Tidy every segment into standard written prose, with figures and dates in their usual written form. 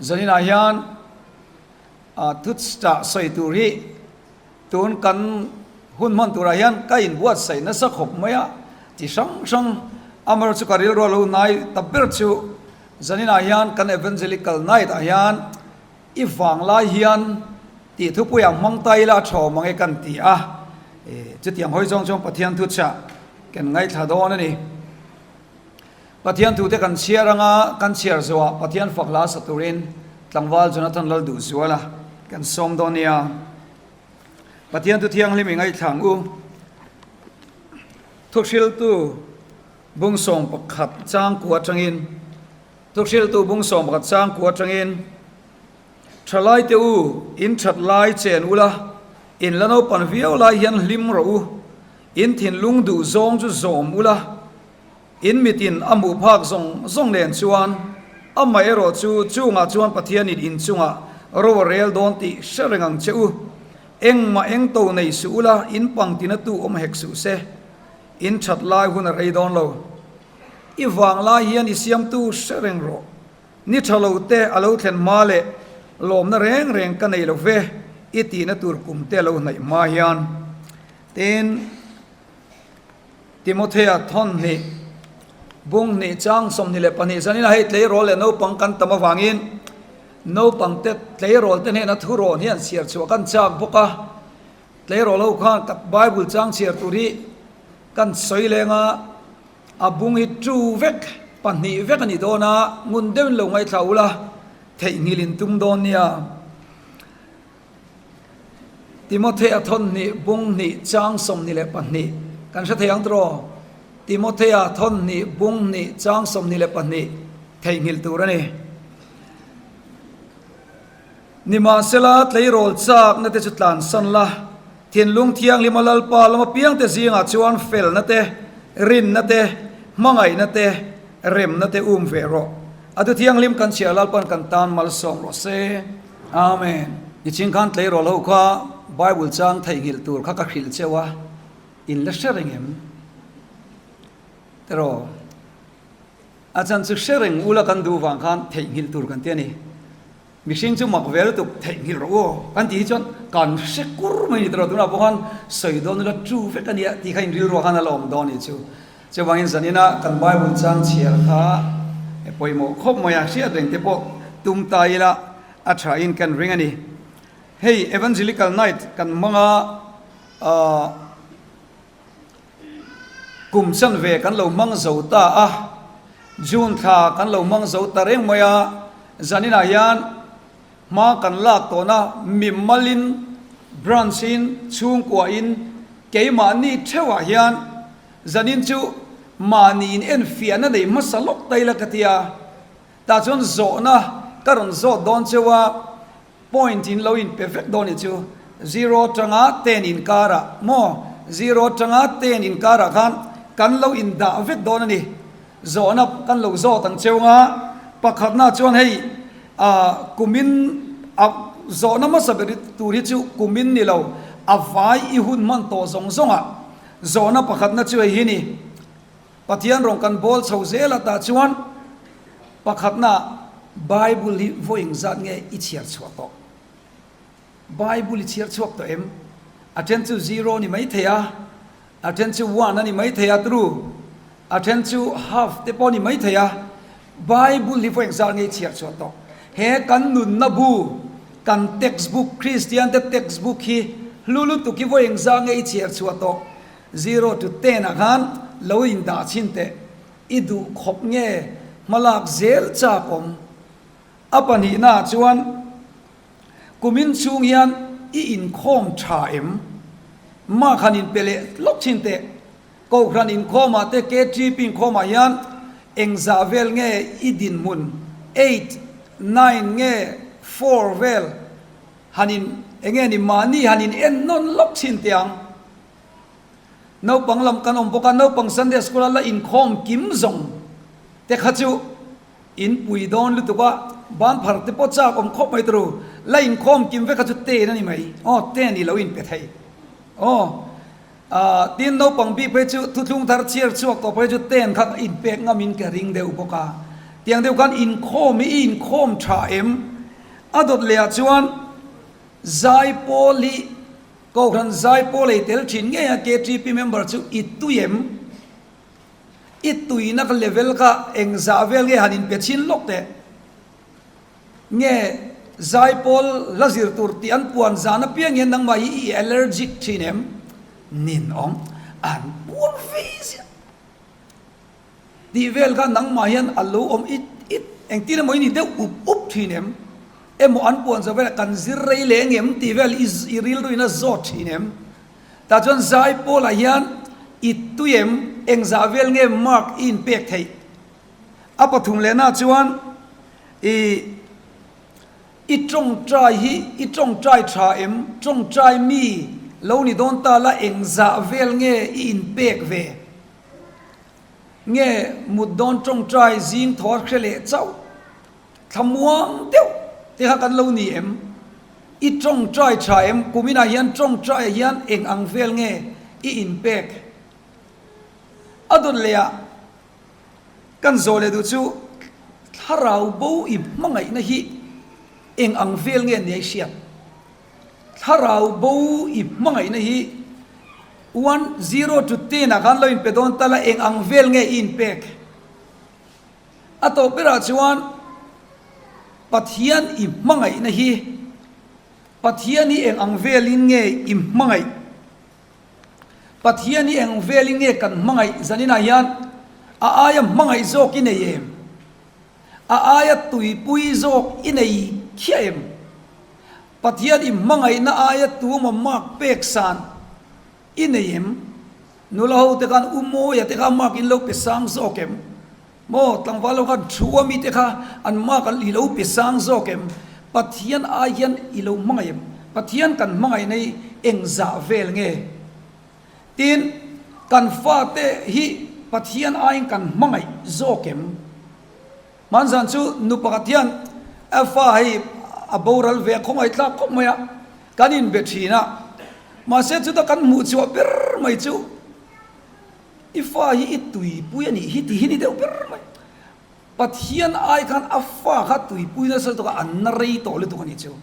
Zaninah hian thuchah sawi tur hi tun kan hun hman turah hian ka inbuatsaih nasa khawp mai a, chi hrang hrang amaherawhchu chu ka rilru a lo nai ta ber chu zaninah hian kan Evangelical Night ah hian i vang lai hian tih thupuiah hmang ta ila a tha awm ang e kan ti a, chutiang hawi zawng chuan Pathian thuchah kan ngaithla dawn a ni. Pathian thute kan chhiar anga kan chhiar zawhah Pathian fak hla sa turin tlangval Jonathan Lalduhzuala kan sawm dawn nia. Pathian thu thianghlim i ngaithla ang u. Thuhriltu bung 11 chang kua atangin Thuhriltu bung 11 chang kua atangin Thalaite u, in that lai chen ula, in la naupan viau lai hian hlim rawh u, in thinlung duh zawng chu zawm ula, In mitin a hmuh phak zawng zawng nen chuan amah erawh chu chungah chuan Pathianin in chungah ro a rel dawn tih hre reng ang che u. Engmah eng to nei suh ula, in pangtina tu awm hek suh se. In that lai hun a rei dawn lo. I vang lai hian i siamtu hre reng rawh. Ni tha lo te a lo thlen hma leh lawmna reng reng ka nei lo ve i tihna tur kum te a lo hnaih hma hian. Tin. Timothea thawn hnih, bung hnih chang 22 zanin a hei tleirawl leh naupang kan tam avangin naupang te tleirawl te hnena thurawn hi an chhiar chhuah kan chak bawk a, tleirawl ho khan ka Bible chang chhiar tur hi kan sawi leng a, a bung hi tu vek pahnih vek a ni dawn a, ngun deuhin lo ngaithla ula theihnghilh in tum dawn nia. Timothea thawn hnih bung hnih chang 22 kan hre thei ang tawh. Timothea thawn hnih bung hnih chang 22 theihnghilh tur a ni. Nimahsela tleirawl chakna te chu tlansan la, thinlung thianghlima Lalpa lama piangte zingah chuan felna te, rinna te, hmangaihna te, remna te um ve rawh. A thu thianghlim kan chhiar Lalpan kan tan malsawm rawh se. Amen. Nichin khan tleirawl ho kha Bible chang theihnghilh tur kha ka hrilh cheu a, in la hre reng em? Tiraw? A chan chu hre reng ula kan duh vang khan theihnghilh tur kan ti a ni. Mihring chu mak ve lutuk theihnghilh rawh u aw kan tih hi chuan kan hre kur mai a ni tiraw? Tunah pawh khan sawi dawn ula chu vek a nia tih kha in rilruah khan a la awm dawn a nih chu. Chuvangin zanina kan Bible chang chhiar kha pawimawh khawp mai a, hriat reng te pawh tum ta ila a thain kan ring a ni. Hei Evangelical Night kan hmang a, kum chanve kan lo hmang zo ta a, June thla kan lo hmang zo ta reng mai a, zaninah hian hma kan lak tawhna mimalin, branch-in, chhungkuahin, keimahni theuhah hian Zanin chu mahni in enfiahna nei hmasa lawk ta ila ka ti a, tah chuan zawhna ka rawn zawt dawn cheu a, point in lo in pe vek dawn nih chu, zero atanga ten inkarah maw, zero atanga ten inkarah khan kan lo in dah vek dawn a ni, zawhna kan lo zawt ang cheu anga, pakhatna chuan hei ah kumin a zawhna hmasa ber tur hi chu kumin ni lo, a vai i hun hman tawh zawng zawngah. Zawhna pakhatna chu hei hi ni, Pathian rawn kan bawl chho zel a tah chuan pakhatna Bible hi vawi engzat nge i chhiar chhuah tawh? Bible i chhiar chhuak tawh em? A then chu zero a ni maithei a, a then chu one a ni maithei a, true, a then chu half te pawh a ni maithei a, Bible hi vawi engzat nge i chhiar chhuah tawh? He kan nunna bu, kan textbook, Kristian te textbook hi hlu lutuk hi vawi engzat nge i chhiar chhuah tawh? Zero to ten ah khan lo in dah chhin teh, i duh khawp nge hmalak zel chak awm? A pahnihna ah chuan kumin chhung hian i inkhawm tha em? Mah khan in pe leh lawk chhin teh. Kohhran inkhawmah te KTP inkhawmah hian engzah vel nge i dinhmun eight, nine nge four vel han in enge ni mahni han in en nawn lawk thin teh ang. Naupang lam kan awm bawk a, naupang Sunday school a la inkhawm kim zawng te kha chu in pui dawn lutuk a, ban phar te pawh chak awm khawp mai turu, la inkhawm kim vek kha chu ten a ni mai, aw ten i lo in pe thei aw. Ahh tin naupang bik phei chu thuthlung thar chhiar chhuak tawh phei chu ten kha ka inpek ngam in ka ring deuh bawk a. Tiang deuh khan inkhawm hi i inkhawm tha em? A dawt leh ah chuan Zaipawl hi Kohhran Zaipawl ei tel thin ngei a KTP member chu i tui em? I tuina ka level kha engzah vel nge han inpe chhin lawk teh? Nge Zaipawl hla zir tur tih an puan zan apiang hian nangmah hi i allergic thin em? Ninawm an puang ve ziah. Tih vel kha nangmah hian a lo awm it it, engtin emaw i ni deuh up up thin em? Emaw an puan zo velah kan zir rei leh engem tih vel i i rilru in a zawt thin em? Tah chuan zai pawlah hian i tui em? Engzah vel nge mark i inpek theih? A pathum lehna chuan i i tawngtai hi i tawngtai tha em? Tawngtai mi lo ni dawn ta la engzah vel nge i inpek ve? Nge mut dawn tawngtai zing thaw hre leh chauh thlamuang deuh te kha kan lo ni em? I tawngtai tha em? Kuminah hian tawngtaiah hian eng ang vel nge i inpek? A dawt lehah kan zawh leh duh chu thlarau bo i hmangaihna hi eng ang vel nge nia i hriat? Thlarau bo i hmangaihna hi one, zero to ten ah khan lo inpe dawn ta la eng ang vel nge i inpek? A tawp berah chuan Pathian i hmangaihna hi Pathian hi eng ang velin nge i hmangaih? Pathian hi eng velin nge kan hmangaih zaninah hian a aia hmangaih zawk i nei em? A aia tuipui zawk i nei khiah em? Pathian i hmangaihna aia tuma mark pek san i nei em? Nula ho te khan u Mawia te kha mark in lo pe sang zawk em? Maw tlangval ho khan thu a mite kha an mark an i lo pe sang zawk em? Pathian ai hian i lo hmangaih em? Pathian kan hmangaihna hi engzah vel nge? Tin, kan fate hi Pathian aiin kan hmangaih zawk em? Hmanzan chu nu pakhat hian a fa hei a boral ve a khawngaihthlak khawp mai a, kan inbe thin a. Mahse chuta kan hmuh chhuah ber mai chu i fa hi i tuipui a nih hi tih hi ni deuh ber mai. Pathian ai khan a fa kha tuipui nasa lutuk a, an na rei tawh lutuk a nih chu.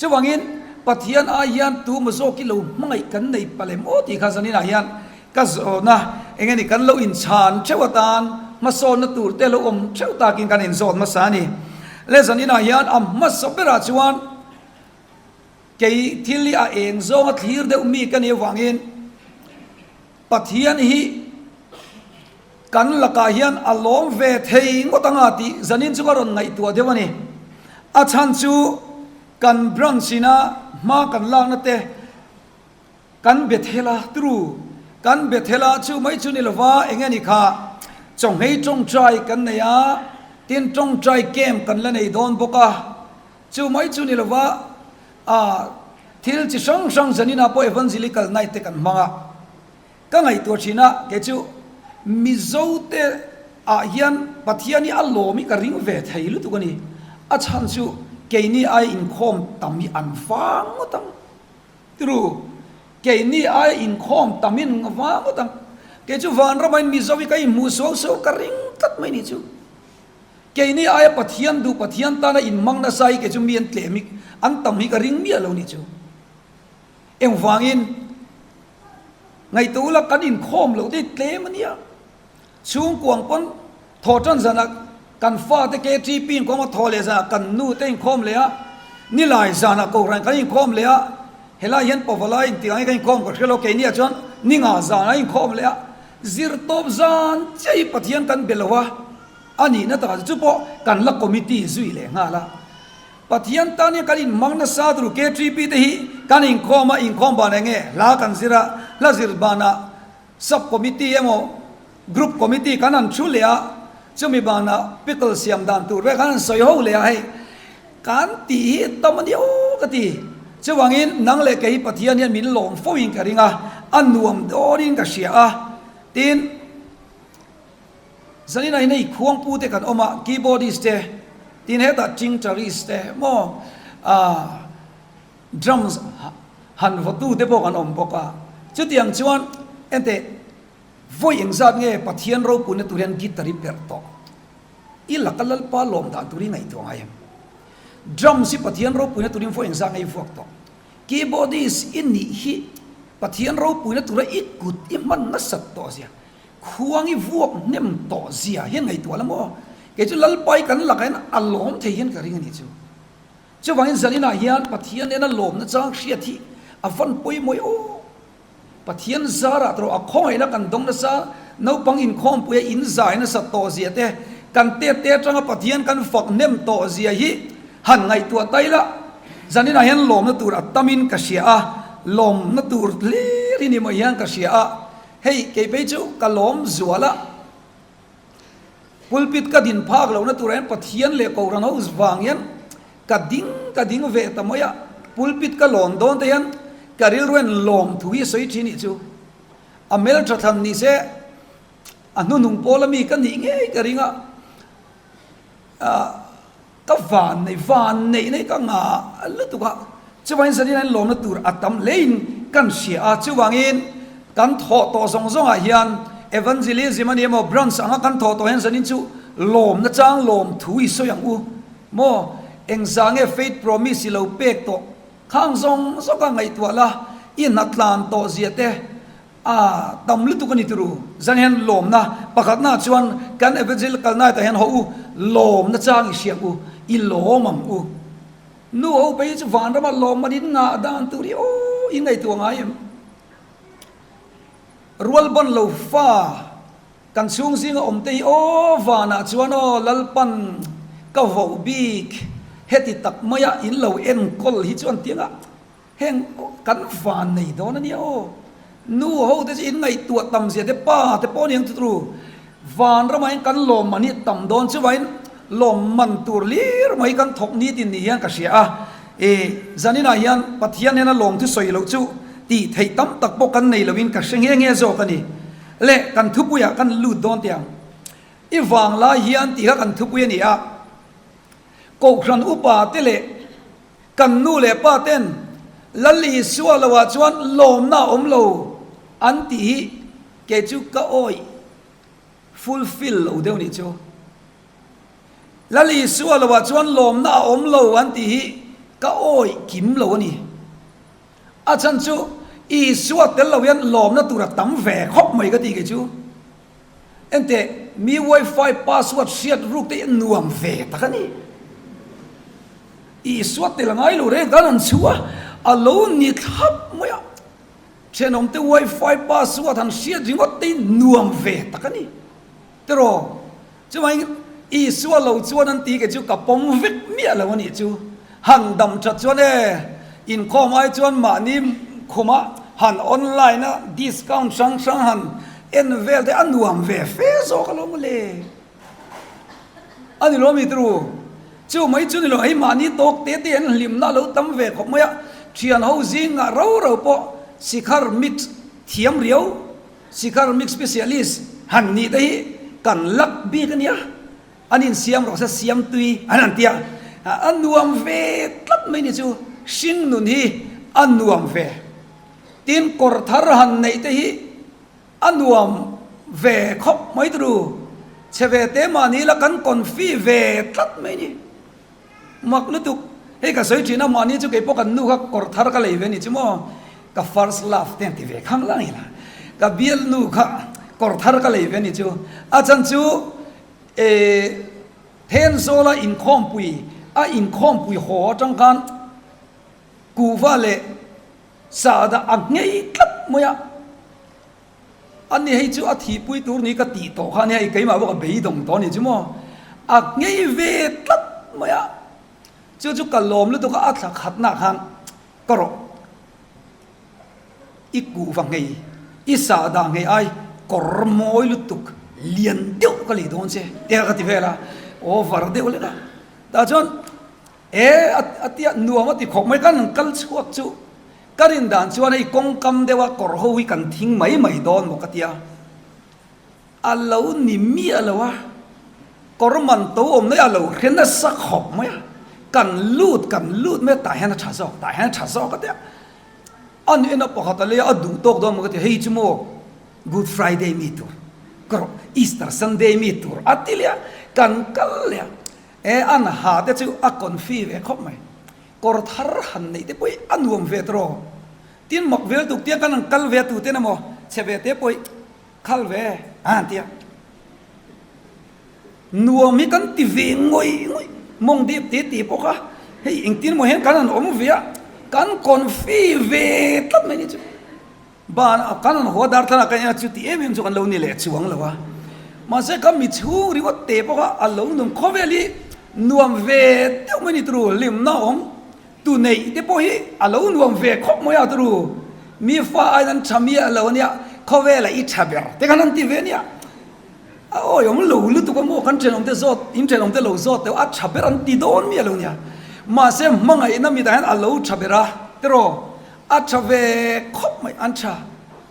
Chuvangin, Pathian ai hian tu maw zawk i lo hmangaih kan nei palh em aw tih kha zaninah hian ka zawhna eng nge ni kan lo inchhan theuh atan hmasawnna tur te lo awm theuh takin kan inzawt hmasa a ni. Le zaninah hian a hmasa berah chuan kei thil hi a eng zawnga thlir deuh mi ka nih avangin Pathian hi kan lakah hian a lawm ve thei ngawt anga tih zanin chu ka rawn ngaihtuah deuh a ni. A chhan chu kan branch ina hma kan lakna te kan Bethel a tru kan Bethel a chu mai chu ni lova eng nge ni kha chawnghei tawngtai kan nei a tin tawngtai camp kan la nei dawn bawk a chu mai chu ni lova A, thil chi hrang hrang zaninah pawh Evangelical Night te kan hmang a, ka ngaihtuah thin a, kei chu Mizo te ah hian Pathian hi a lawm hi ka ring ve thei lutuk a ni, a chhan chu keini aia inkhawm tam hi an vang ngawt ang, tiru, keini aia inkhawm tam hi an vang ngawt ang, kei chu vanrama in Mizo hi ka inhmuh suau suau ka ring tlat mai ni chu. Keini aia Pathian duh Pathian tana inhmang nasa hi kei chu mi an tlem hi an tam hi ka ring miah lo nih chu. Engvangin ngaihtuah ula kan inkhawm loh te hi tlem a nia. Chhungkuang pawn thaw tan zanah kan fate KTP inkhawm a thaw leh zanah kan nu te inkhawm leh a, nilai zanah Kohhran kan inkhawm leh a, helai hian Pavalai inti ang hi kan inkhawm ka hria lo keini ah chuan ninga zanah inkhawm leh a, zirtawp zan chiah hi Pathian kan be lo a. A nihna takah chu pawh kan la committee zui leh nghal a. Pathian tan hian kan inhmang nasa tur KTP te hi kan inkhawm a, inkhawm ban eng nge hla kan zir a, hla zir banah sub committee emaw group committee kan han thu leh a, chumi banah pickle siam dan tur vel kan han sawi ho leh a hei kan tih hi tam a ni aw ka ti. Chuvangin nang leh kei hi Pathian hian min lawm fo in ka ring a, a nuam dawnin ka hria a, tin, Zaninah hian hei khuangpu te kan awm a, keyboardist te, tin hetah tingtarist te maw ah drums han vawtu te pawh kan awm bawk a. Chutiang chuan enteh vawi engzat nge Pathian ropuina tur hian guitar i perh tawh? I laka Lalpa lawm dan tur i ngaihtuah ngai em? Drums hi Pathian ropuina turin vawi engzah nge i vuak tawh? Keyboardist i nih hi Pathian ropuina tura i kut i hman nasat tawh zia, khuang i vuak hnem tawh zia hian ngaihtuah la maw? Kei chu Lalpa i kan lakah hian a lawm thei hian ka ring a nih chu. Chuvangin zaninah hian Pathian nena lawmna chang hriat hi a van pawimawih aw. Pathian zarah tawh a khawngaihna kan dawng nasa, naupang inkhawmpuia in zai nasat tawh zia te, kan tet te atanga Pathian kan fak hnem tawh zia hi han ngaihtuah ta ila, zaninah hian lawmna tur a tamin ka hria a, lawmna tur hlir hi ni mai hian ka hria a, hei kei phei chu ka lawm zual a. Pulpit ka din phak lohna turah hian Pathian leh Kohhran ho vang hian ka ding ka ding ve ta mai a, pulpit ka lawn dawn te hian ka rilru hian lawm thu hi a sawi thin nih chu. A hmeltha thlan ni se a hnuhnung pawl ami ka nih ngei ka ring a, ah. Ka van nei, van neih nei ka ngah lutuk a, chuvangin zanin an lawmna tur a tam hlein kan hria a, chuvangin kan thawh tawh zawng zawngah hian Evangelism a ni emaw branch anga kan thawh tawh hian zanin chu lawmna chang lawm thu i sawi ang u maw, engzah nge faith promise i lo pek tawh khang zawng zawng ka ngaihtuah la, i hnatlan tawh zia te A tam lutuk a ni turu. Zan hian lawmna pakhatna chuan kan evangelical night ah hian haw u, lawmna chang i hriak u, i lawm ang u. Nu ho phei hi chu vanrama lawmman in ngah dan tur hi aw i ngaihtuah ngai em? Rual ban lo fa kan chhung zinga awm te hi aw vanah chuan aw Lalpan ka voh bik heti tak maia in lo enkawl hi chuan tiangah Heng kan van nei dawn a nia aw. Nu ho te chu in ngaihtuah tam zia te pa te pawh a ni ang chu turu. Van ramah hian kan lawmman hi tam dawn chuvain lawmman tur lir mai kan thawk ni tin ni hian ka hria a. E zaninah hian Pathian hian a lawm thu sawi loh chu tih theih tam tak pawh kan nei loin ka hre nghe nghe zawk a ni. Le kan thupuiah kan lut dawn teh ang. I vanglai hian tih kha kan thupui a ni a. Kohhran upa te leh Kan nu leh pa ten Lal Isua lo ah chuan lawmna a awm lo an tih hi kei chu ka awih fulfill lo deuh nih chu. Lal Isua lo ah chuan lawmna a awm lo an tih hi ka awih kim lo a ni. A chhan chu Isua tel lo hian lawmna tur a tam ve khawp mai ka ti kei chu. Enteh, mi wifi password hriat ruk te hi a nuam ve tak a ni. Isua tel ngai lo reng tan an chhu a, a lo ni thlap mai a. Thenawm te wifi password han hriat ringawt te hi nuam ve tak a ni. Tiraw? Chuvangin Isua lo chuan an ti kei chu ka pawm vek miah lo a nih chu. Han dam that chuan e, inkhawm ai chuan mahni khumah han online a discount hrang hrang han en vel te a nuam ve fe zawk alawm mawle. A ni lo mi turu. Chu mai chu ni lo, hei mahni tawk te te an hlimna a lo tam ve khawp mai a, thian ho zingah ro ro pawh sikhar mix thiam riau, sikhar mix specialist han nih te hi kan lak bik a nia. An insiam rawh se siam tui an han ti a, a nuam ve tlat mai ni chu, hring nun hi a nuam ve. Tin, kawr thar han neih te hi a nuam ve khawp mai turu, chhe ve te mahni la kan confi ve tlat mai ni. Mak lutuk, hei ka sawi thin a, mahni chu keipawh kan nu kha kawr thar ka lei ve ni chu maw, ka first love te an ti ve khang lang ila, ka bialnu kha kawr thar ka lei ve ni chu, a chhan chu E Thenzawla inkhawmpui a inkhawmpui haw atang khan kuhva leh sahdah a nghei tlat mai a, ani hei chu a thihpui tur ni ka tih tawh kha ania, keimah pawh ka beidawng tawh a ni chu maw, a nghei ve tlat mai a, chu chu ka lawm lutuk a, a thla khatnaah khan ka rawh. I kuhva nghei, i sahdah nghei ai kawr mawi lutuk lian deuh ka lei dawn che te ka ti vel a, over deuh lek a. Tah chuan e a tia nuam a ti khawp mai kan kal chhuak chu ka rin dan chuan hei kawngkam deuha kawr ho hi kan thing mai mai dawn maw ka tia. A lo ni miah lo a, kawr man to awm mai a lo hre nasa khawp mai a, kan lut kan lut mai a tah hian a tha zawk tah hian a tha zawk a tia. A ni en a pakhat a lei a, a duh tawk dawn maw ka ti, hei chu maw Good Friday mi tur ka rawh, Easter Sunday mi tur a ti leh a. Kan kal leh a, e an ha te chu a confi ve khawp mai. Kawr thar han neih te pawh hi a nuam ve tawh. Tin mak vel tuk tiang kan han kal ve a tuten emaw chhe ve te pawh hi khal ve a han ti a. Nuam hi kan ti ve ngawih ngawih mawng dip te te pawh kha hei engtin emaw hian kan han awm ve a, kan confi ve tlat mai ni chu. Ban a kan han haw dar thlalak kan en a chu ti em em chu kan lo ni leh chuang lo a. Mahse ka mi chhung ringawt te pawh kha a lo nuam khawvel hi nuam ve deuh mai ni turu hlimna awm tu neih te pawh hi a lo nuam ve khawp mai a turu mi fa aiin an tha miah lo ania khawvel ah i tha ber te khan an ti ve ania a awi awm lo lutuk a maw kan thenawm te zawt in thenawm te lo zawt deuh a tha ber an ti dawn miah lo nia mahse hmangaihna mitah hian a lo tha ber a tiraw A tha ve khawp mai, an tha.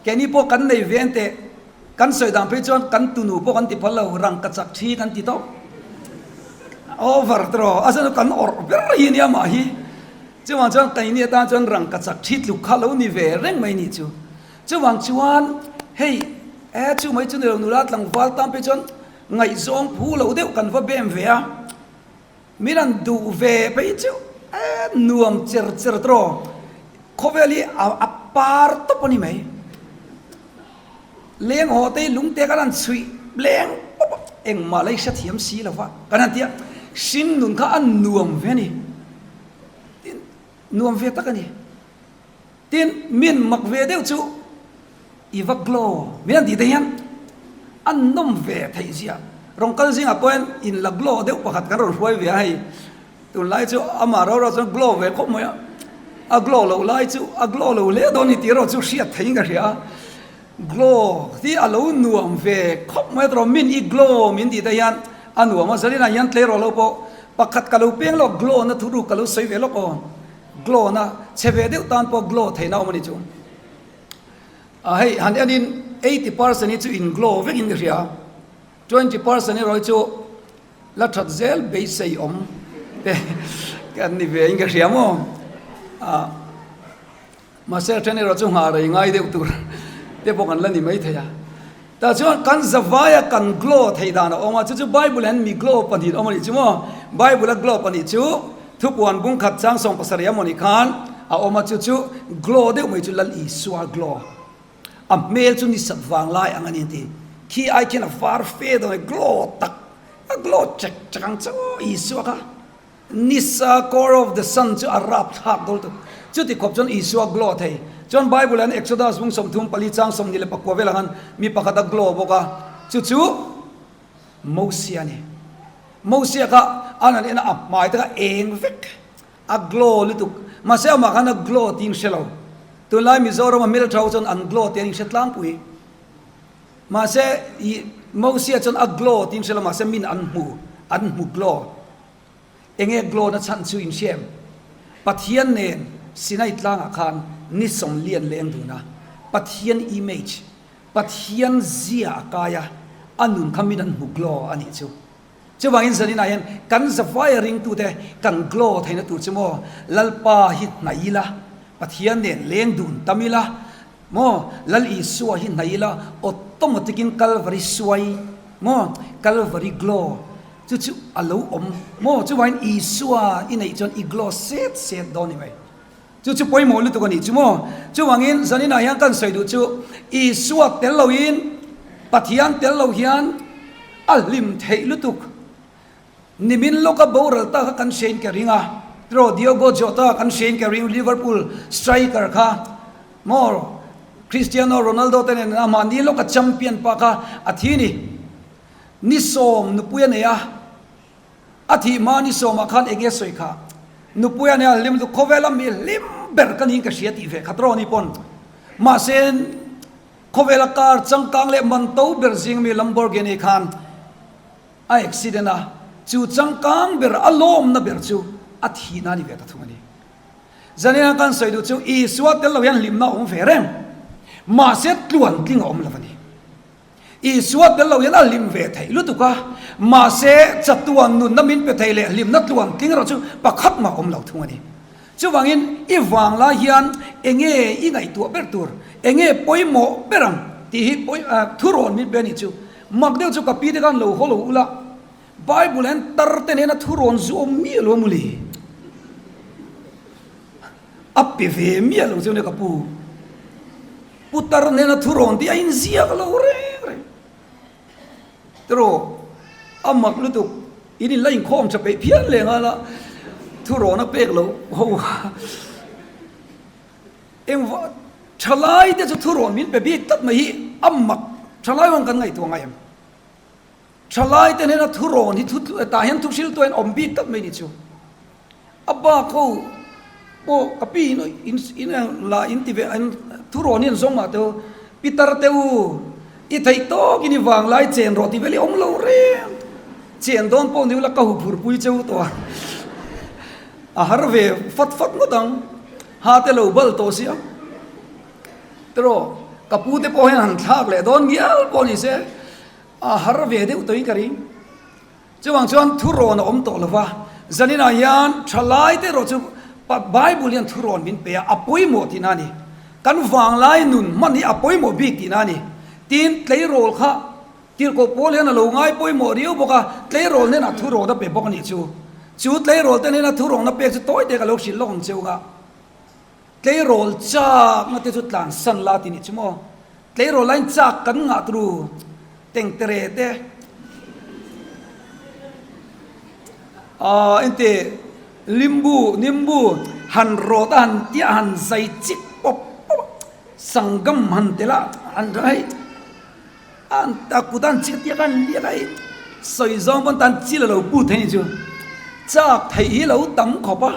Keini pawh kan nei ve teh, kan sawi dan phei chuan kan tunu pawh kan ti phal lo, rangka chak thi kan ti tawp. Over tawh, a chuan kan awrh ber hi nia mah hi. Chuvang chuan keini atan chuan rangka chak thi tluk kha lo ni ve reng mai ni chu. Chuvang chuan hei e chu mai chu ni lo nula tlangval tan phei chuan ngaihzawng phu lo deuh kan va bem ve a. Min an duh ve phei chu e nuam cher cher tawh khawvel hi a par tawp a ni mai. Leng haw te hi lungte kan han chhuih leng pawp a, engmah la i hrethiam si lo va kan han ti a, hring nun kha a nuam ve a ni. Tin, nuam ve tak a ni. Tin, min mak ve deuh chu i va glow min an tih te hian a nawm ve theih zia. Rawn kal zingah pawhin in la glow deuh pakhat kan rawn hruai ve a hei. Tunlai chu amah rau rau chuan glow ve khawp mai a, a glow loh lai chu a glow lo hle dawn ni tih erawh chu hriat theihin ka hria a. Glow hi a lo nuam ve khawp mai a tawh min i glow min tih te hian a nuam a, Zarina hian tleirawl ho pawh pakhat ka lo peng lawk glow na thuruk ka lo sawi ve lawk aw. Glow na chhe ve deuh tan pawh glow theihna awm a ni chu. A hei han enin 80% hi chu in glow vekin ka hria. 20% erawh hi chu la that zel beisei awm te kan ni ve in ka hria maw. A mahse a then erawh chu nghah rei ngai deuh tur te pawh kan la ni mai thei a. Tah chuan kan zavaia kan glow theih dan a awm a, chu chu Bible hian mi glow pahnih awm a nih chu maw? Bible a glow pahnih chu thupuan bung khat chang sawm pasarih emaw nih khan a awm a, chu chu glow deuh mai chu Lal Isua glow. A hmel chu ni sat vang lai ang a ni an ti. Khi ai khian a var fe dawn a, glow tak, a glow chek chek ang chu Isua kha. Nisa, core of the sun, chu a rap thlak dawl tuk. Chuti khawp chuan Isua glow thei. Chuan Bible an Exodus bung 34 chang 29 velah khan mi pakhat a glow bawk a, chu chu Mosia a ni. Mosia kha an han en a, a hmai te kha eng vek, a glow lutuk. Mahse amah khan a glow tiin hre lo. Tunlai Mizoram a hmeltha ho chuan an glow tih an inhre tlangpui. Mahse Mosia chuan a glow tiin hre lo, mahse min an hmu, an hmu glow. Enge glow-na chhan chu in hria em? Pathian nen Sinai tlangah khan ni sawmli an leng dun a, Pathian image, Pathian zia a kai a, a nun kha min an hmu glow a nih chu. Chuvangin zaninah hian kan zavaia ringtute kan glow theihna tur chu maw Lalpa hi hnaih ila, Pathian nen leng dun tam ila, maw Lal Isua hi hnaih ila, automatic-in Kalvari suai maw Kalvari glow Chu chu a lo awm maw? Chuvangin Isua i neih chuan i glow set set dawn ni mai. Chu chu pawimawh lutuk a nih chu maw? Chuvangin zaninah hian kan sawi duh chu Isua tel loin, Pathian tel lo hian a hlim theih lutuk. Nimin lawka boral ta kha kan hriain ka ring a, tiraw Diogo Jota kan hriain ka ring Liverpool striker kha maw Cristiano Ronaldo te nen a mahni lawka champion pa kha a thi ni. Ni sawm nupui a nei a, a thih hma ni sawmah khan eng nge sawi kha? Nupui a nei a, hlim lutuk khawvela mi hlim ber ka niin ka hria tih ve khat rawh ni pawn. Mahse, khawvela car changkang leh man to ber zing mi Lamborghini khan a accident a, chu changkang ber a lawmna ber chu a thihna a ni ve ta thung a ni. Zanina kan sawi duh chu Isua tel lo hian hlimna a awm ve reng, mahse tluantling a awm lo a ni. Isua tel lo hian a hlim ve theih lutuk a, mahse chatuan nunna min pe thei leh hlimna tluan tling erawh chu pakhat mah awm lo thung a ni. Chuvangin i vang lai hian enge i ngaihtuah ber tur, enge pawimawh ber ang tih hi thurawn min pe a nih chu. Mak deuh chu ka pi te khan lo haw lo ula. Bible hian tar te nena thu rawn zu awm miah lo a mawle. A pe ve miah lo chu nia ka pu. Putar nena thu rawn tih a inziak lo reng reng. Tiraw a mak lutuk in in la inkhawm tha peih phian leh nghal a, thu rawn a pek loh ho kha engvah thalai te chu thu rawn min pe bik tlat mai hi a mak thalai huan kan ngaihtuah ngai em? Thalai te hnena thu rawn hi thu tah hian thu hrilh tuahin awm bik tlat mai ni chu. A bak ho pawh ka pi in in in la in ti ve an thu rawn hi an zawng mah teh u. Pitar teh u, i theih tawk in i vanglai chen rawh tih vel hi awm lo reng. Chen dawn pawh ni ula ka huphurh pui cheu tawh a. A har ve fat fat ngawt ang. Ha te lo bal tawh sia. Tiraw ka pu te pawh hian han thlak leh dawn ngial pawh ni se. A har ve deuh tawhin ka ring. Chuvang chuan thurawn a awm tawh lo va, zaninah hian thalai te erawh chu Bible hian thurawn min pe a, a pawimawh tihna a ni. Kan vanglai nun hman hi a pawimawh bik tihna a ni. Tin, tleirawl kha tirhkoh pawl hian a lo ngai pawimawh riau bawk a, tleirawl hnenah thurawn a pe bawk a nih chu. Chu tleirawl te hnena thurawn a pek chu tawi te ka lo hrilh lawk ang cheu nga. Tleirawl chakna te chu tlansan la tih nih chu maw? Tleirawl laiin chak kan ngah turu tengtere te aah ente limbu nimbu han rawt a han tiah han zai chik pawp pawp a sangam han tel a han hei an a kut a han chik tiak a han liak a hei sawi zawng pawn tan chil a lo put thei nih chu chak theih hi lo tam khawp a.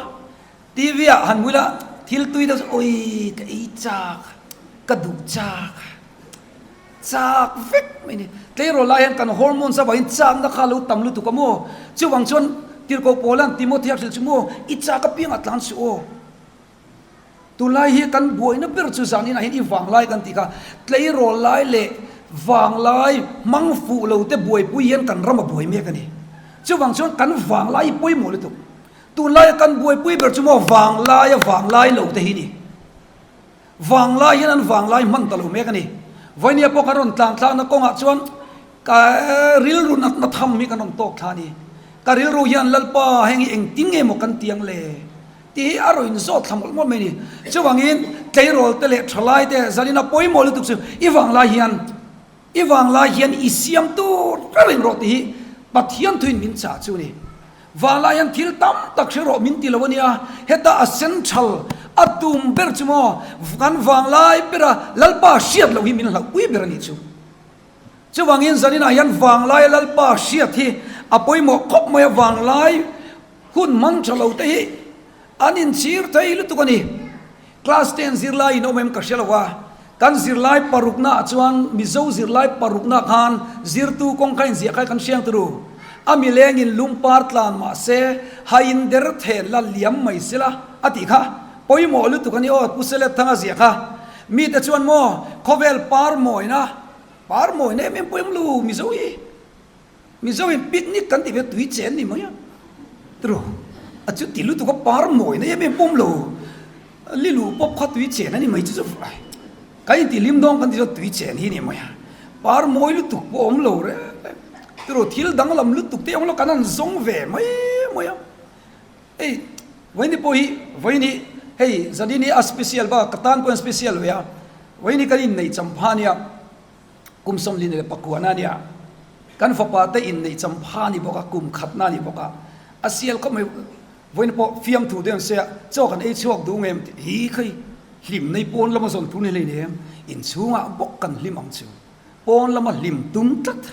TV ah han hmu ila thil tui deuh chu awii ka ei chak, ka duh chak, chak vek mai ni. Tleirawl lai hian kan hormones avangin chakna kha a lo tam lutuk a maw? Chuvang chuan Tirhkoh Paula'n Timothea hrilh chu maw i chak apiangah tlan suh aw. Tunlai hi kan buaina ber chu zan inah hian i vanglai kan tih kha tleirawl lai leh vanglai hmang fuh lo te buaipui hian kan ram a buai mek a ni. Chuvang chuan kan vanglai hi pawimawh lutuk. Tunlaia kan buaipui ber chu maw vanglaia vanglai lo te hi ni. Vanglai hian an vanglai hman ta lo mek a ni. Vawini pawh kan rawn tlan thlakna kawngah chuan ka rilru natna tham hi kan rawn tawk thla a ni. Ka rilru hian Lalpa heng hi engtin nge maw kan ti ang le tih hi a rawn inzawt thla mawlh mawlh mai a ni. Chuvangin tleirawl te leh thalai te zalina pawimawh lutuk chu i vanglai hian I vanglai hian i siam tur reng rawh tih hi Pathian thuin min chah chu a ni. Vanglai hian thil tam tak hre rawh min ti lo a nia, heta a central a tum ber chu maw kan vanglai bera Lalpa hriat loh hi min hlauhpui ber a nih chu. Chuvangin zaninah hian vanglaia Lalpa hriat hi a pawimawh khawp mai a, vanglai hun hmang tha lo te hi an inchhir thei lutuk a ni. Class ten zirlai in awm em ka hre lo a, kan zirlai parukna ah chuan Mizo zirlai parukna khan zirtu kawng kha inziah kha kan hriang turu. A mileng in lungpar tlan mah se haiin der then la liam mai sela a tih kha pawimawh lutuk a ni aw Pu Selet Thanga ziah kha. Mite chuan maw khawvel par mawina par mawina em em pawh em lo Mizo hi. Mizo in picnic kan tih ve tui chen ni mai a tiraw a chu ti lutuk a par mawi na em em pawm lo lilu pawp kha tui chen a ni mai chu chu kan inti hlim dawn kan ti chuan tui chen hi ni mai a par mawi lutuk pawh awm lo reng reng tiraw thil danglam lutuk te awm lo kan han zawng ve mai mai a hei vawiin pawh hi vawiin hi hei zanin hi a special bak ka tan pawh hian special ve a vawiin hi kan inneih champha ania. Kum sawmlin leh pakuana a nia, kan fapa te inneih champha a ni bawk a, kum khatna a ni bawk a, a sial khawp mai, vawiin pawh fiamthu deuh an sawi a, chaw kan ei chhuak duh ngem tih hi khawi hlim nei pawn lama zawn tur ni hlei nem, inchhungah bawk kan hlim ang chu, pawn lama hlim tum tlat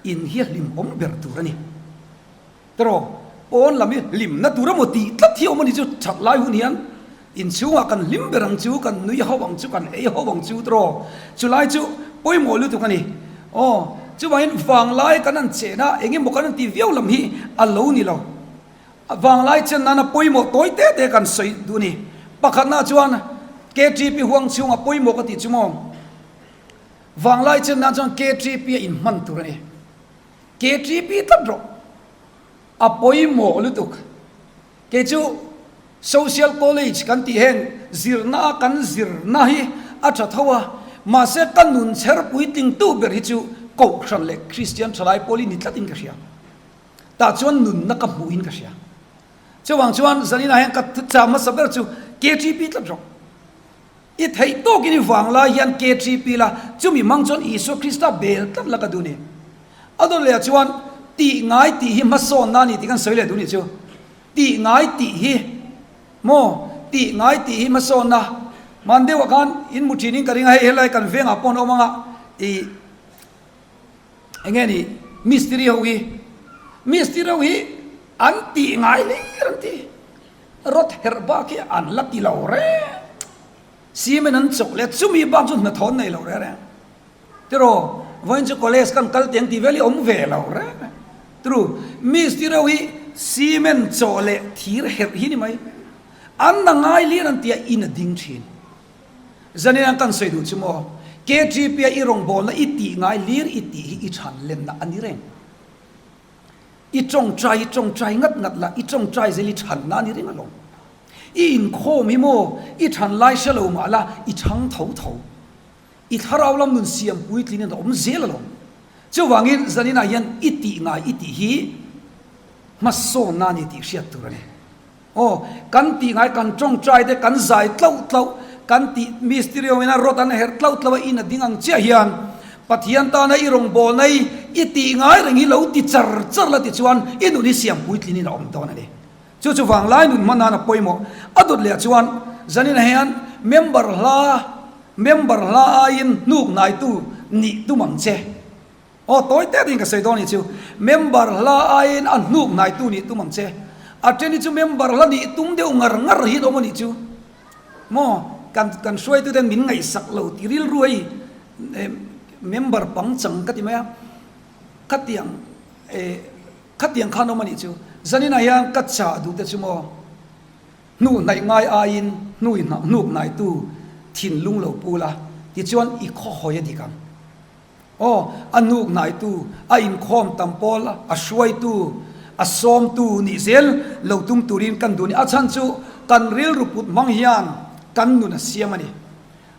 in hi a hlimawm ber tur a ni. Tiraw, pawn lam hi hlimna tur emaw tih tlat hi a awm a ni chu, that lai hun hian inchhungah kan hlim ber ang chu, kan nui ho ang chu, kan ei ho ang chu tiraw, chulai chu pawimawh lutuk a ni. Aw, chuvangin vanglai kan han chen a, eng emaw kan han tih viau lam hi a lo ni lo. Vanglai chen nana pawimawh tawi te te kan sawi duh a ni. Pakhatna chuan KTP huang chhunga pawimawh ka tih chu maw, vanglai chen nan chuan KTP a inhman tur a ni. KTP tlat rawh. A pawimawh lutuk. Kei chu Social College kan tih heng zirna a kan zirna hi a tha tho a, mahse ka nun chher puitlingtu ber hi chu Kohhran leh Kristian thalai pawl hi ni tlatin ka hria. Tah chuan nunna ka hmuhin ka hria. Chuvang chuan zaninah hian ka cham hmasa ber chu KTP tlat rawh. I theih tawkin i vang lai hian KTP la, chumi hmang chuan Isua Krista bel tlat la ka duh ni. A dawt lehah chuan tih ngai tih hi hmasawnna a ni tih kan sawi leh duh nih chu. Tih ngai tih hi maw? Tih ngai tih hi hmasawnna. Hman deuhah khan in mu thinin ka ring a, hei helai kan vengah pawh an awm ang a, ih eng nge ni mistiri ho hi, mistiri ho hi an tih ngai hlir an ti. Rawt herh bak hi an la ti lo reng. Cement an chawk leh chumi bak chu hnathawh an nei lo reng reng. Tiraw, vawiin chu college kan kal teng tih vel hi awm ve lo reng reng. Tru, mistiri ho hi cement chawh leh thir herh hi ni mai. An na ngai lian an tia in a ding thin. Zanin an kan sawi duh chu maw, KTP a i rawngbawlna i tih ngai lir i tih hi i chhan lenna a ni reng. I tawngtai i tawngtai ngat ngat la, i tawngtai zel i chhanna a ni reng alawm. I inkhawm hi maw, i chhan lai hre lo mah la, i chhang tho tho. I thlarau lam nun siam puitlin in a awm zel alawm. Chuvangin zaninah hian i tih ngai i tih hi hmasawnna a ni tih hriat tur a ni. Aw, kan tih ngai kan tawngtai te kan zai tlauh tlauh, kan tih mistiri awm ina rawt an herh tlauh tlauh a in a ding ang chiah hian Pathian tana i rawngbawlna i i tih ngai reng hi lo ti char char la tichuan i nun hi siam puitlin in a awm dawn a ni. Chu chu vanglai nun hman nan a pawimawh. A dawt leh chuan zaninah hian member hla member hla aiin hnuk hnaitu nih tum ang che. Aw tawi te ding ka sawi dawn nih chu member hla aiin a hnuk hnaitu nih tum ang che. A then hi chu member hla nih tum deuh ngar ngar hi an awm a nih chu. Maw kan kan hruaitu ten min ngaihsak lo ti rilru hei member pangchang ka ti mai a khatiang eh khatiang khan awm a nih chu. Zaninah hian ka chah duh te chu maw hnuh hnaih ngai aiin hnui hnuk hnaitu thinlung lo pu la tichuan i khawhawi a dik ang. Aw, a nuk hnaitu, a inkhawm tam pawl, a hruaitu, a sawmtu nih zel lo tum turin kan duh a ni. A chhan chu kan rilru put hmang hian kan nun a siam a ni.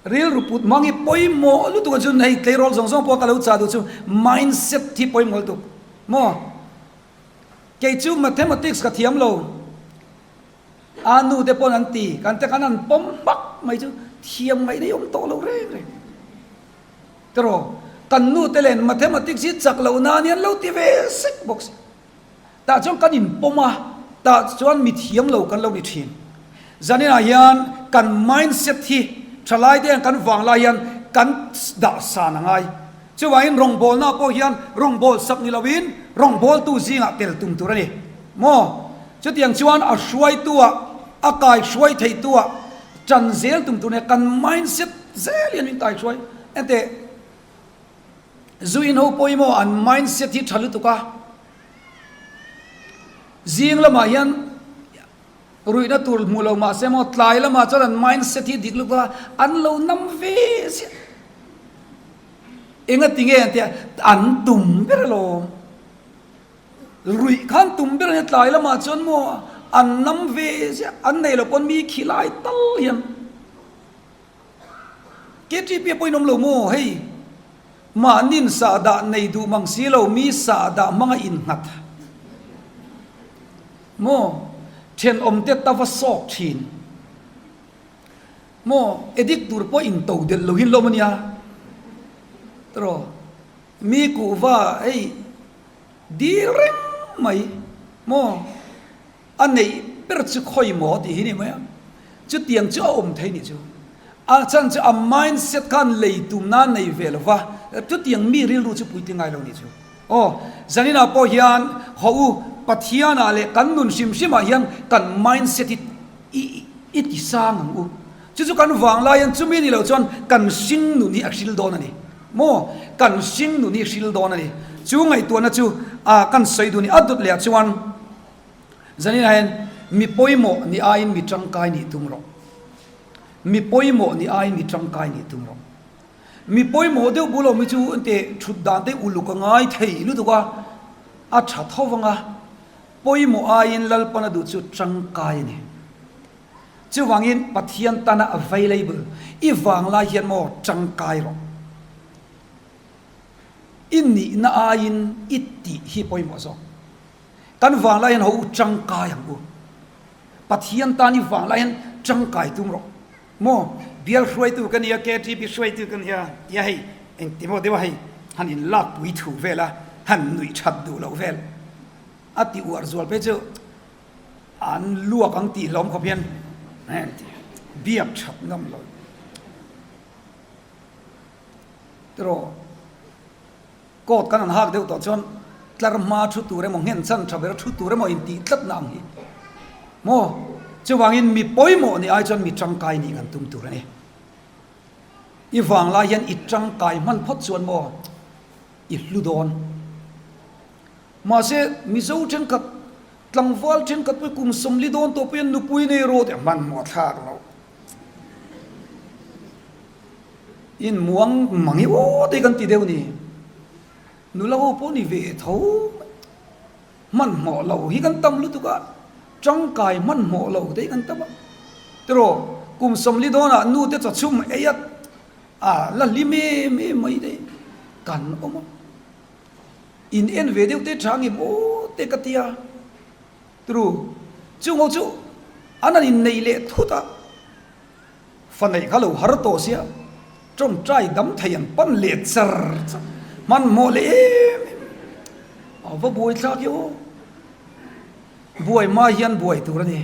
Rilru put hmang hi pawimawh lutuk a chun hei tleirawl zawng zawng pawh ka lo chah duh chu mindset hi pawimawh lutuk maw? Kei chu mathematics ka thiam lo. A nu te pawn an ti, kan te khan an pawm hmak mai chu thiam ngaihna hi awm tawh lo reng reng. Tiraw, kan nu te len mathematics hi chak loh nan hian lo ti ve sek bawk si. Tah chuan kan inpawm a, tah chuan mi thiam lo kan lo ni thin. Zaninah hian kan mindset hi thalai te hian kan vang lai hian kan dah san a ngai. Chuvangin rawngbawlnaah pawh hian rawngbâwl sak ni loin rawngbâwltu zingah tel tum tur a ni maw? Chutiang chuan a hruaituah, a kaihruai theihtuah ṭan zel tum tur a ni. Kan mindset zel hian min kaihruai. Enteh, zu in ho pawh hi maw an mindset hi ṭha lutuk a, zing lamah hian ruihna tur hmuh lo mahse maw tlai lamah chuan an mindset hi dik lutuk a, an lo nam ve ziah. Enga ti nge an tia an tum ber alawm. Ruih khan tum ber ania tlai lamah chuan maw an nam ve ziah an nei lo pawn mi khi lai tal hian KTP a pawhin awm lo maw hei mahnin sahdah nei duh mang si lo mi sahdah hmanga innghat maw thenawmte ta va sawk thin. Maw edit tur pawh in to delh lo hin lawm ania tiraw mi kuhva hei dil reng mai maw a neih ber chu khawi maw tih hi ni mai a chutiang chu a awm thei nih chu a chhan chu a mindset khan lei tum nan nei ve lo va chutiang mi rilru chu puitling ngai lo nih chu aw zaninah pawh hian haw u Pathianah leh kan nun hrim hrimah hian kan mindset hi I i ti sang ang u. Chu chu kan vang lai hian chumi ni lo chuan kan hring nun hi a hril dawn a ni. Maw? Kan hring nun hi hril dawn a ni. Chu ngaihtuahna chu a kan sawi duh a ni. A dawt leh ah chuan zaninah hian mi pawimawh ni aiin mi tangkai nih tum rawh. Mi pawimawh ni aiin mi tangkai nih tum rawh. Mi pawimawh deuh bul awm hi chu engteh thut dan te uluk a ngai thei lutuk a, a tha tho vang a. Pawimawh aiin Lalpan a duh chu tangkai a ni. Chuvangin Pathian tana available i vanglai hian maw tangkai rawh. I nihna aiin i tih hi pawimawh zawk. Kan vanglai hian ho u tangkai ang u. Pathian tan i vanglai hian tangkai tum rawh. Maw bial hruaitu ka nia, KTP hruaitu ka nia tia hei engti maw deuha hei han in lak pui thu vel a, han nuih that duh loh vel a ti uar zual phei chu an luak ang tih hlawm khawp hian biak that ngam lo tiraw. Coat kan han hak deuh tawh chuan tlar hma thu tur emaw nghen chan tha ber thu tur emaw intih tlatna ang hi maw? Chuvangin mi pawimawh nih ai chuan mi tangkai nih kan tum tur a ni. I vanglai hian i tangkai hman phawt chuan maw i hlu dawn. Mahse Mizo thenkhat tlangval thenkhat pawh kum 40 dawn tawh pawh hian nupui nei rawh tih a hmanhmawh thlak loh. In muang mang i aw te kan ti deuh ni. Nula ho pawh ni ve tho mai. Hmanhmawh lo hi kan tam lutuk a, tangkai hmanhmawh lo te hi kan tam a. Tiraw, kum 40 dawnah nu te chawchhum ei a, a la hlim em em mai te kan awm a. In en ve deuh te tha ngem aw te ka ti a. Tiraw, chung ho chu an han inneih leh thut a. Fa neih kha lo har tawh sia, tawngtai dam thei an pan leh char char, hmanhmawh leh em em a va buai thlak i aw. Buai hma hian buai tur a ni.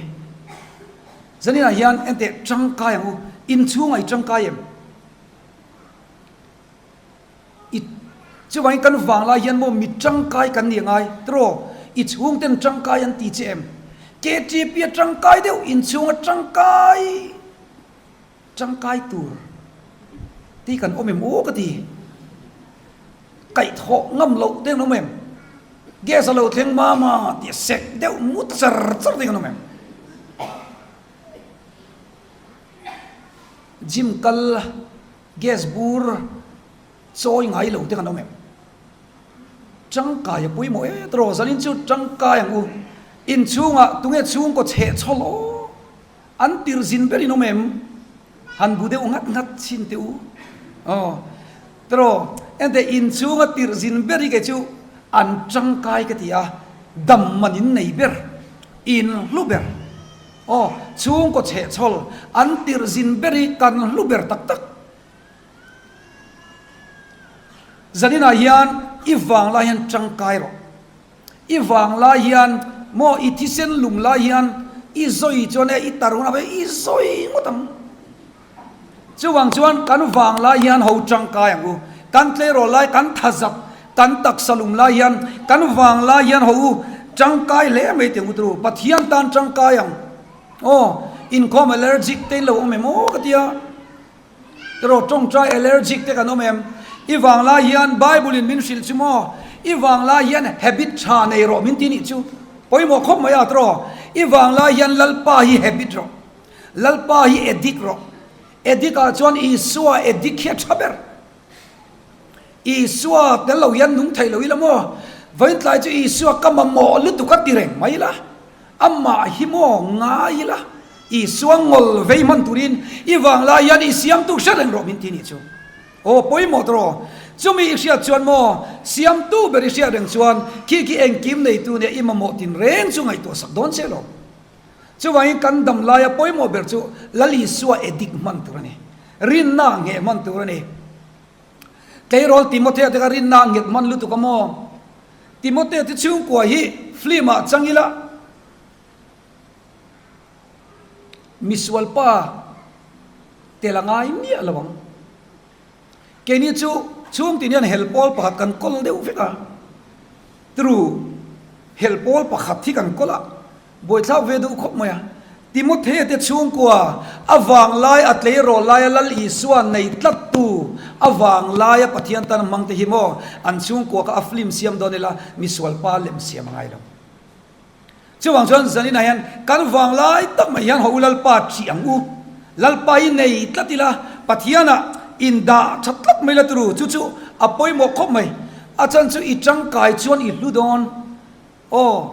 Zaninah hian enteh tangkai ang u, inchhungah i tangkai em? I chuvangin kan vanglai hian maw mi tangkai kan ni angai tiraw? I chhungten tangkai an ti che em? KTP a tangkai deuh inchhunga tangkai tangkai tur tih kan awm em aw ka ti. Kaihthawh ngam loh te an awm em? Gas a lo thleng mama tih a sek deuh ngut char char te kan awm em? Gym kal Gas bur chawi ngai lo te kan awm em? Tangkai a pawimawh e tawh zanin chu tangkai ang u. Inchhungah tunge chhungkaw chheh chhawl aw? An tirh zin ber in awm em? Han bu deuh nghat nghat chhin teh u. Aw tawh ente inchhunga tirh zin ber hi kei chu an tangkai ka ti a, dam man in nei ber, in hlu ber. Aw, chhungkaw chhehchhawl an tirh zin ber hi kan hlu ber tak tak. Zaninah hian i vang lai hian tangkai rawh. I vang lai hian maw i thisen lum lai hian i zawi chuan e i tar hunah pawh i zawi ngawt ang. Chuvang chuan kan vang lai hian ho tangkai ang u. Kan tleirawl lai, kan thazak, kan taksa lum lai hian kan vang lai hian ho u tangkai hle mai tih ang u turu. Pathian tan tangkai ang. Aw, inkhawm allergic te in lo awm em aw ka tia. Tiraw tawngtai allergic te kan awm em? I vang lai hian Bible in min hrilh chu maw? I vang lai hian habit tha nei rawh min ti nih chu. Pawimawh khawp mai a tiraw? I vang lai hian Lalpa hi habit rawh. Lalpa hi addict rawh. Addict ah chuan Isua addict hi a tha ber. Isua tel lo hian nung thei lo ila maw? Vawiin tlai chu Isua ka mamawh lutuk a ti reng mai ila. Amah hi maw ngai ila. Isua ngawl vei hman turin i vanglai hian i siamtu hre reng rawh min ti nih chu. Aw pawimawh tawh. Chumi i hriat chuan maw siamtu ber i hriat reng chuan khi khi engkim neitu nia i mamawh tin reng chu ngaihtuah sak dawn che lo. Chuvangin kan dam laia pawimawh ber chu Lal Isua edik hman tur a ni. Rinna ngheh hman tur a ni. Tleirawl Timothea te kha rinna nghet hman lutuk a maw? Timothea te chhungkua hi film ah chang ila misualpa tel a ngai miah lo ang. Keini chu chhungtin hian hel pawl pakhat kan kawl deuh vek a, tru hel pawl pakhat hi kan kawl a, buaithlak ve duh khawp mai a. Timothea te chhungkua a vanglai a tleirawl laia Lal Isua nei tlattu a vanglaia Pathian tan hmang te hi maw an chhungkua kha a film siam dawn ila misual pa lem siam a ngai lo. Chuvang chuan zaninah hian kan vanglai tak mai hian ho Lalpa ṭih ang u. Lalpa hi nei tlat ila, Pathianah indah ṭha tlat mai la turu. Chu chu a pawimawh khawp mai. A chan chu i ṭangkai chuan i hlu dawn. Aw,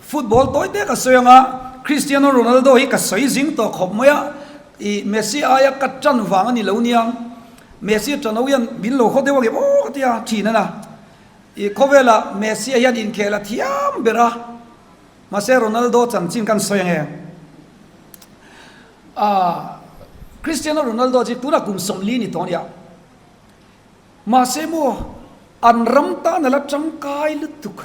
football tawi te ka sawi ang a, Cristiano Ronaldo hi ka sawi zing tawh khawp mai a, i Messi aia ka ṭan vang a ni lo niang. Messi ṭan ho hian min lo haw deuh ang em aw ka ti a, ṭhin a na. I khawvelah Messi-a hian inkhel a thiam ber a. Mahse Ronaldo chanchin kan sawi ange. Ahh Cristiano Ronaldo chu tunah kum 40 ni tawh a nia. Mahse maw an ram tan a la tangkai lutuk.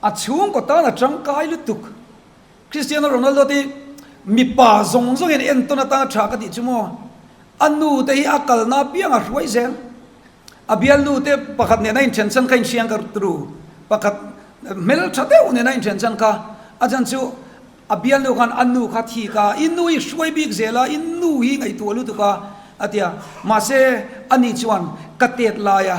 A chhungkaw tan a tangkai lutuk. Cristiano Ronaldo te hi mipa zawng zawng hian entawn atana tha ka tih chu maw a nu te hi a kalna apiang a hruai zel. A bialnu te pakhat nena inthen chan kha inhriang ka ru pakhat hmeltha deuh nena inthen chan kha a chan chu a bialnu khan a nu kha thik a i nu hi hruai bik zel a i nu hi ngaihtuah lutuk a a ti a mahse ani chuan ka tet laia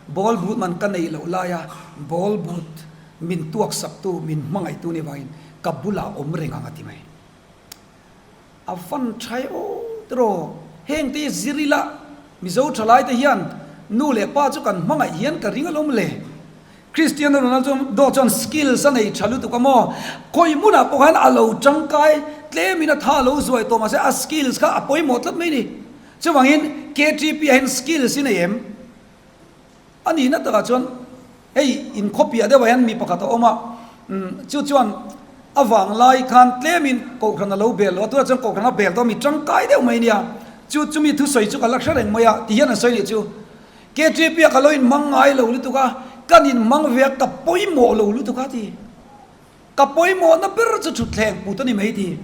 ball boot man ka neih loh laia ball boot min tuak saktu min hmangaihtu ni vangin ka bulah awm reng ang a ti mai. A van tha e aw tiraw? Heng te hi zir ila Mizo thalai te hian nu leh pa chu kan hmangaih hian ka ring alawm le. Cristiano Ronaldo chuan skills a nei tha lutuk a maw? Khawi hmunah pawh khan a lo tangkai tlemin a tha lo zuai tawh mahse a skills kha a pawimawh tlat mai ni. Chuvangin KTP ah hian skills i nei em? A nihna takah chuan hei inkhawpiah deuhah hian mi pakhat a awm a, chu chuan a vanglai khan tlemin kohhran a lo bel lo a, tunah chuan kohhran a bel tawh a, mi tangkai deuh mai nia, chu chumi thusawi chu ka la hre reng mai a, ti hian an sawi nih chu, KTP-ah ka lo inhmang ngai lo lutuk a, kan inhmang ve a, ka pawimawh lo lutuk a ti, ka pawimawhna ber chu thutthleng put a ni mai ti.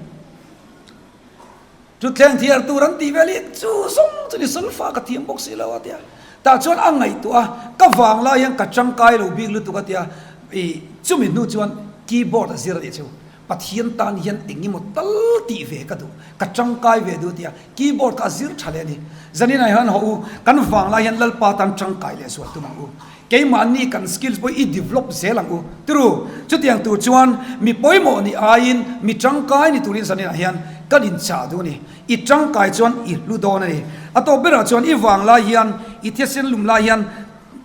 Thutthleng thiar tur an tih vel hi chu zawng chu ni solfa ka thiam bawk si lo a tia. Tah chuan a ngaihtuah a, ka vang lai hian ka tangkai lo bik lutuk a tia. Ih chumi hnu chuan keyboard a zir a nih chu. Pathian tan hian eng emaw tal tih ve ka duh, ka tangkai ve duh a tia. Keyboard kha a zir tha leh a ni. Zanin ah hian hawh u, kan vang lai hian Lalpa tan tangkai leh zual tum ang u. Keimahni kan skills pawh i develop zel ang u. Turu, chutiang tur chuan mi pawimawh nih aiin mi tangkai ni turin zaninah hian kan inchah duh a ni. I tangkai chuan i hlu dawn a ni. A tawp berah chuan i vang lai hian, i thisen lum lai hian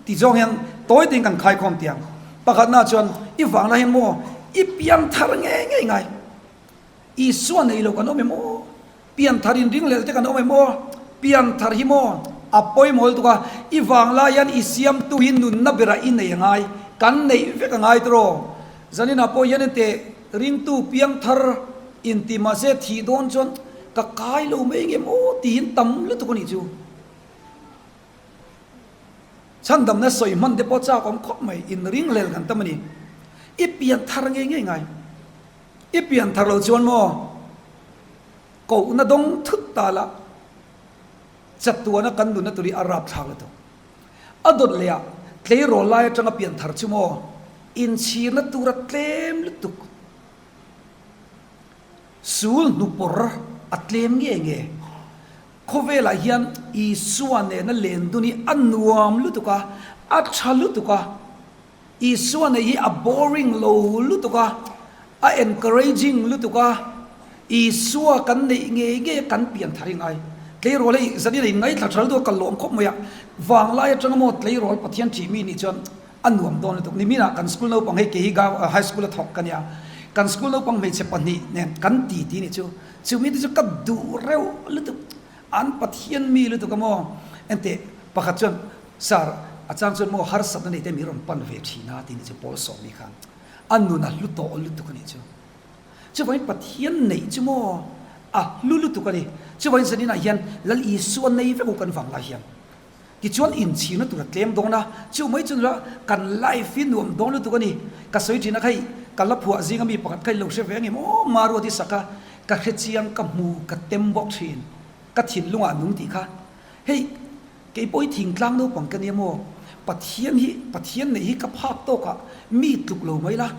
ti zawng hian tawi tein kan khaikhawm tiang. Pakhatnaah chuan i vang lai hian maw i piang thar ngei ngei ngai. Isua nei lo kan awm em aw? Pianthar in ringlel te kan awm em aw? Pianthar hi maw a pawimawh lutuk a, i vanglai hian i siamtu hi nunna berah i nei a ngai, kan neih vek a ngai tawh. Zaninah pawh hian enteh ringtu piangthar inti mahse thih dawn chuan ka kai lo mai ngem aw tiin tam lutuk a nih chu. Chhandamna sawi hman te pawh chak awm khawp mai, inringhlel kan tam a ni. I pianthar ngei ngei ngai. I pianthar loh chuan maw kohna dawng thut ta la chatuana kan nunna tur hi a rap thlak lutuk. A dawt leh ah tleirawl lai atanga pianthar chu maw inchhirna tura tlem lutuk sul hnupawr a tlem nge nge. Khawvelah hian Isua nena len dun hi a nuam lutuk a, a tha lutuk a. Isua nei hi a boring lo lutuk a, a encouraging lutuk a, Isua kan neih ngei ngei a kan pian thar i ngai. Tleirawl hei zanin a inngaithla tha lutuk a, ka lawm khawp mai a, vanglai atanga maw tleirawl Pathian thih mi nih chuan a nuam dawn lutuk. Niminah kan school naupang hei kei hi high school a thawk ka nia, kan school naupang hmeichhe pahnih nen kan ti ti nih chu, chu mite chu ka duh reuh lutuk, an Pathian mi lutuk a maw, enteh pakhat chuan Sir, a chang chuan maw harsatna nei te min rawn pan ve thin a tih ni chu Paul sawmi khan a nun a hlu tawh lutuk a nih chu. Chuvangin Pathian neih chu maw a hlu lutuk a ni. Chuvangin zaninah hian Lal Isua nei vek u kan vang lai hian tichuan inchhirna tur a tlem dawn a, chu mai chu nula kan life hi nuam dawn lutuk a ni. Ka sawi thin a kha hei ka la phuah zinga mi pakhat kha i lo hre ve angem aw Maruati saka ka hre chiang ka hmu ka tem bawk thin ka thinlungah nung tih kha hei Kei pawh hi thingtlang naupang ka nia maw? Pathian hi, Pathian neih hi ka phak tawk ah mi tluk lo mai la.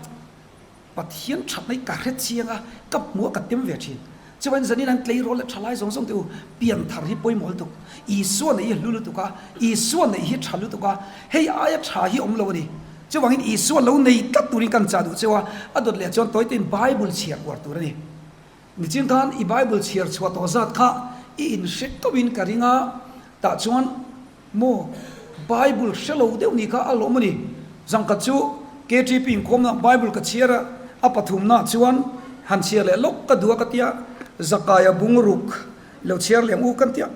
Pathian thatna hi ka hre chiang a, ka hmu a ka tem ve thin. Chuvain zanin an tleirawl leh thalai zawng zawng te u, pianthar hi pawimawh lutuk. Isua neih hi hlu lutuk a, Isua neih hi tha lutuk a, hei aia tha hi awm lo a ni. Chuvangin Isua lo nei tlat turin kan chah duh cheu a, a dawt leh chuan tawite in Bible chhiar uar tur a ni. Nichin khan i Bible chhiar chhuah tawh zat kha i inhre tawhin ka ring a, tah chuan maw Bible hre lo deuh ni kha a lawm a ni. Zangkhat chu KTP inkhawmna Bible ka chhiar a, a pathumnaah chuan han chhiar leh lawk ka duh a ka tia, Zakaia bungruk lo chhiar leh ang u kan tia,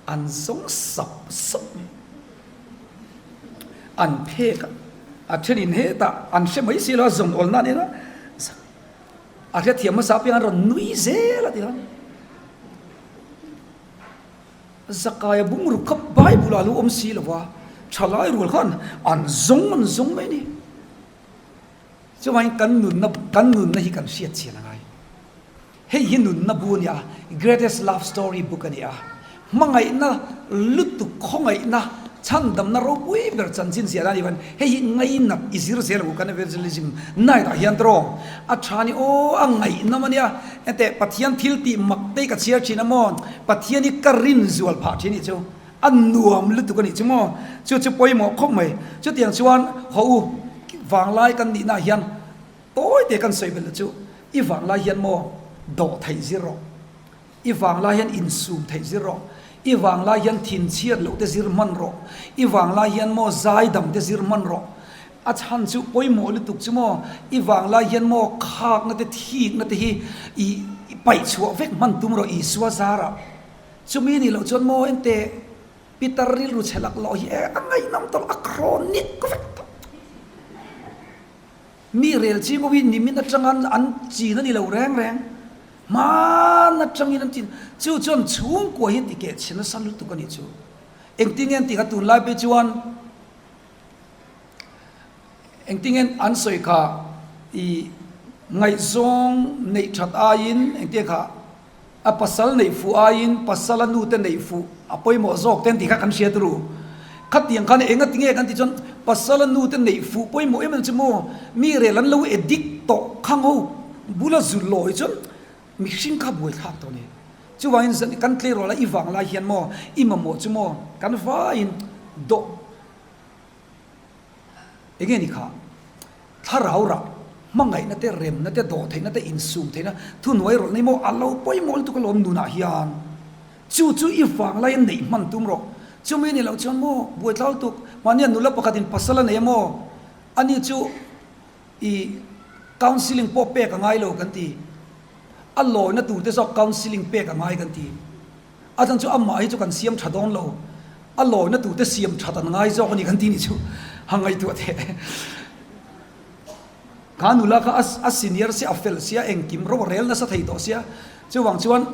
an zawng sap sap mai. An phek a. A thenin hetah an hre mai si lo a, zawn awlna a nia. A hrethiam hmasa apiang an rawn nui zel a ti khan. Zakaia bungruk kha Bible ah a lo awm si lo va, thalai rual khan an zawng an zawng mai a ni. Chuvangin kan nunna kan nunna hi kan hriat chian a ngai. Hei hi nunna bu a ni a, Greatest Love Story book a ni a. Hmangaihna lutuk khawngaihna chhandamna ropui ber chanchin ziah dan a ni chuan hei hi ngainat i zir zel ang u kan evangelism night ah hian tawng a tha ni aw a ngaihnawm a nia enteh Pathian thil tih mak te hi ka chhiar thin a maw Pathian hi ka rin zual phah thin nih chu a nuam lutuk a nih chu maw chu chu pawimawh khawp mai chutiang chuan haw u vanglai kan nihna ah hian tawi te kan sawi belh chu i vanglai hian maw dawh theih zir rawh. I vanglai hian insum theih zir rawh. I vanglai hian thinchhiat loh te zir hman rawh. I vanglai hian maw zaidam te zir hman rawh. A chhan chu pawimawh lutuk chu maw i vanglai hian maw khakna te thikna te hi i paih chhuah vek hman tum rawh Isua zarah. Chumi nih loh chuan maw enteh Peter rilru chhe laklawh hi e a ngaihnawm tawh a chronic vek tawh. Mi rel ching ho hi nimin atanga an chin a ni lo reng reng. Hman atangin an chin. Chu chuan chhungkua hi ti keh chhe nasa lutuk a nih chu. Engtin nge an tih kha tunlai phei chuan engtin nge an sawi kha i ngaihzawng neih that aiin engtin nge kha A pasal neih fuh aiin pasala nute neih fuh a pawimawh zawk te an tih kha kan hria turu. Khatiang khan enga tinge kan tih chuan pasala nute neih fuh pawimawh em em chu maw mi rel an lo addict tawh khang ho bula zu lawi chuan mihring kha buaithlak tawh a ni. Chuvangin zan kan tleirawl a i vang lai hian maw i mamawh chu maw kan vaiin dawh Enge ni kha? Thlarau rah, hmangaihna te, remna te, dawhtheihna te, insum theihna, thuhnuai rawlh nei maw a lo pawimawh lutuk alawm nunah hian. Chu chu i vanglai a neih hman tum rawh. Chumi ni loh chuan maw buaitlau lutuk, mahnia nula pakhatin pasal a nei a maw? Ani chu i counselling pawh pek a ngai lo kan ti. A lawina tur te zawk counselling pek a ngai kan ti. A chhan chu amah hi chu kan siam tha dawn lo, a lawina tute siam that an ngai zawk a ni kan ti nih chu a ngaihtuah teh. Kha nula kha a senior sia, a fel sia, engkim ro a rel nasa thei tawh sia, chuvang chuan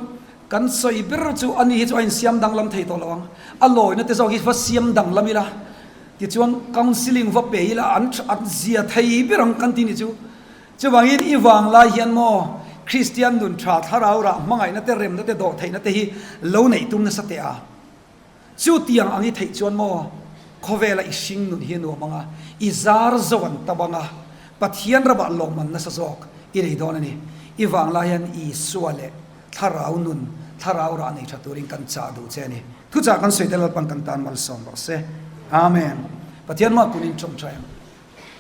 kan sawi ber chu ani hi chu a insiam danglam thei tawh lo ang, a lawina te zawk hi va siam danglam ila, tichuan counselling va pe ila an zia thei ber ang kan ti nih chu. Chuvangin i vanglai hian maw Kristian nun tha thlarau rah hmangaihna te remna te dawhtheihna te hi lo neih tum nasa teh a. Chutiang ang i theih chuan maw khawvela i hring nun hi a nuam ang a, i zar zo an tam ang a, Pathian ramah lawmman nasa zawk i nei dawn a ni. I vanglai hian Isua leh thlarau nun, thlarau rah nei tha turin kan chah duh che a ni. Thuchah kan sawi te Lalpan kan tan malsawm rawh se. Amen. Pathian mah kunin tawngtai ang.